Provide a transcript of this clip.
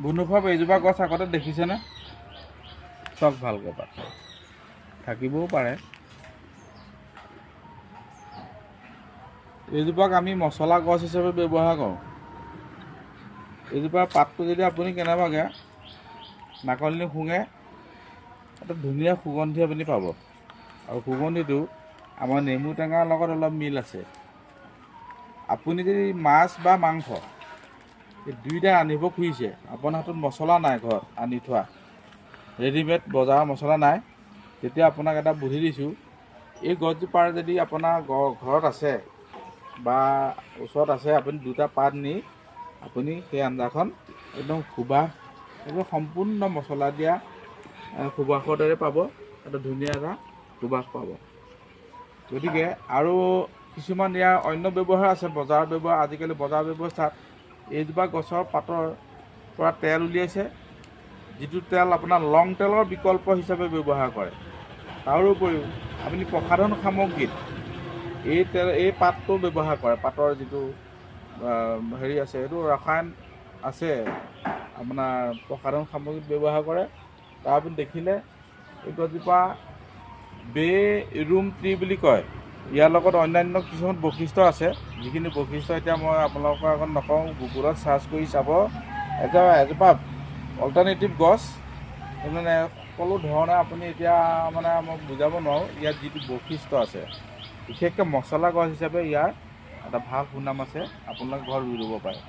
বন্ধুসৱ, এইজোপা গছ আগতে দেখিছেনে? চাওক ভালকৈ, পাত থাকিবও পাৰে। এইজোপাক আমি মছলা গছ হিচাপে ব্যৱহাৰ কৰোঁ। এইজোপাৰ পাতটো যদি আপুনি কেনেবাকৈ নাকলি শুঙে, এটা ধুনীয়া সুগন্ধি আপুনি পাব। আৰু সুগন্ধিটো আমাৰ নেমু টেঙাৰ লগত অলপ মিল আছে। আপুনি যদি মাছ বা মাংস এই দুইটা আনিব খুজিছে, আপোনাৰ হাতত মছলা নাই, ঘৰত আনি থোৱা ৰেডিমেড বজাৰৰ মছলা নাই, তেতিয়া আপোনাক এটা বুদ্ধি দিছোঁ। এই গছজোপাৰ যদি আপোনাৰ ঘৰত আছে বা ওচৰত আছে, আপুনি দুটা পাত নি আপুনি সেই আঞ্জাখন একদম সুবাস, একদম সম্পূৰ্ণ মছলা দিয়া সুবাসৰ দৰে পাব, এটা ধুনীয়া এটা সুবাস পাব। গতিকে আৰু কিছুমান ইয়াৰ অন্য ব্যৱহাৰ আছে, বজাৰ ব্যৱহাৰ। আজিকালি বজাৰ ব্যৱস্থাত এইজোপা গছৰ পাতৰ পৰা তেল উলিয়াইছে, যিটো তেল আপোনাৰ লং তেলৰ বিকল্প হিচাপে ব্যৱহাৰ কৰে। তাৰোপৰিও আপুনি প্ৰসাধন সামগ্ৰীত এই তেল, এই পাতটো ব্যৱহাৰ কৰে। পাতৰ যিটো হেৰি আছে, সেইটো ৰসায়ন আছে, আপোনাৰ প্ৰসাধন সামগ্ৰীত ব্যৱহাৰ কৰে। তাৰ আপুনি দেখিলে এই গছজোপা বে ৰুম ট্ৰি বুলি কয়। ইয়াৰ লগত অন্যান্য কিছুমান বৈশিষ্ট্য আছে, যিখিনি বৈশিষ্ট্য এতিয়া মই আপোনালোকৰ আগত নকওঁ, গুগলত চাৰ্চ কৰি চাব। এটা এজোপা অল্টাৰনেটিভ গছ, মানে সকলো ধৰণে আপুনি এতিয়া মানে মই বুজাব নোৱাৰোঁ ইয়াত যিটো বৈশিষ্ট্য আছে। বিশেষকৈ মছলা গছ হিচাপে ইয়াৰ এটা ভাল সুনাম আছে, আপোনালোকে ঘৰত ৰুই ল'ব পাৰে।